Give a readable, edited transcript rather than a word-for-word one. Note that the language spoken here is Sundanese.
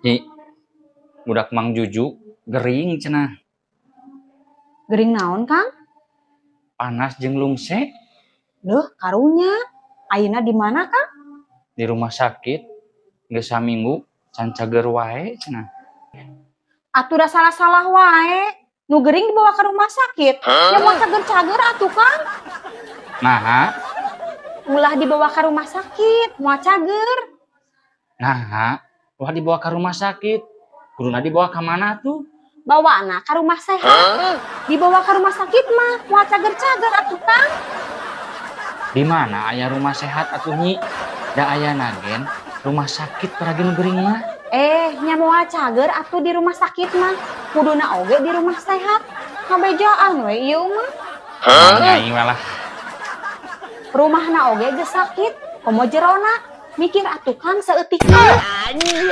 Nyi, budak Mang Juju gering cenah. Gering naon, Kang? Panas jeung lungse. Loh, karunya. Ayeuna di mana, Kang? Di rumah sakit. Geus saminggu can cager wae cenah. Atuh da salah-salah wae. Nu gering dibawa ke rumah sakit. Ya moal cager-cager atuh, Kang. Naha? Ulah dibawa ke rumah sakit, moal cager. Naha? Ulah dibawa ke rumah sakit. Kuduna dibawa ke mana tuh? Bawa ke rumah sehat. Dibawa ke rumah sakit mah moal cager-cager atuh, Kang. Di mana aya rumah sehat atuh, Nyi? Da ayana gen rumah sakit paragi nu gering mah. Eh, nya moal cager atuh di rumah sakit mah. Kuduna oge di rumah sehat. Ngabejaan we ieu mah. Nyai lah. Rumahna oge geus sakit, komo jerona. Mikir atuh, Kang, saeutik mah. Anjay.